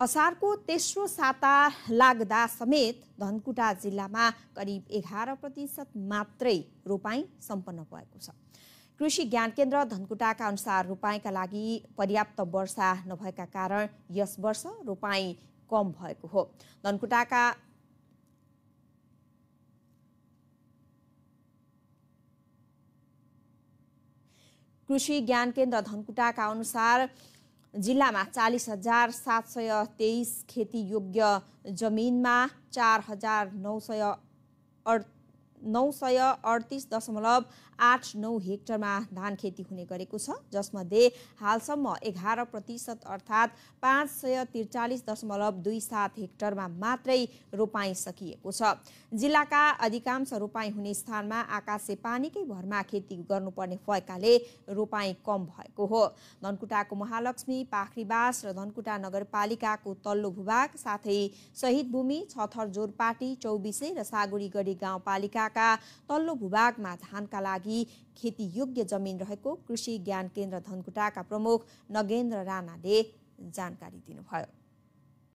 असारको तेस्रो साता लाग्दा समेत धनकुटा जिल्लामा करिब 11% मात्रै रोपाइँ सम्पन्न भएको छ। कृषि ज्ञान केन्द्र धनकुटाका अनुसार रोपाइँका लागि पर्याप्त वर्षा नभएका कारण यस वर्ष रोपाइँ कम भएको हो। धनकुटाका कृषि ज्ञान केन्द्र धनकुटाका अनुसार जिल्लामा 40,723 खेती योग्य जमिनमा 4,938.89 हेक्टरमा धान खेती हुने गरेको छ, जसमध्ये हालसम्म 11% अर्थात् 543.27 हेक्टरमा मात्रै रोपाइँ सकिएको छ। जिल्लाका अधिकांश रोपाइँ हुने स्थानमा आकाशे पानीकै भरमा खेती गर्नुपर्ने भएकाले रोपाइँ कम भएको हो। धनकुटाको महालक्ष्मी, पाखरीबास र धनकुटा नगरपालिकाको तल्लो भूभाग साथै शहीद भूमि, छथर जोरपाटी, चौबिसे र सागुरीगढी गाउँपालिकाका तल्लो भूभागमा धानका लागि खेती योग्य जमिन रहेको कृषि ज्ञान केन्द्र धनकुटाका प्रमुख नगेन्द्र राणाले जानकारी दिनुभयो।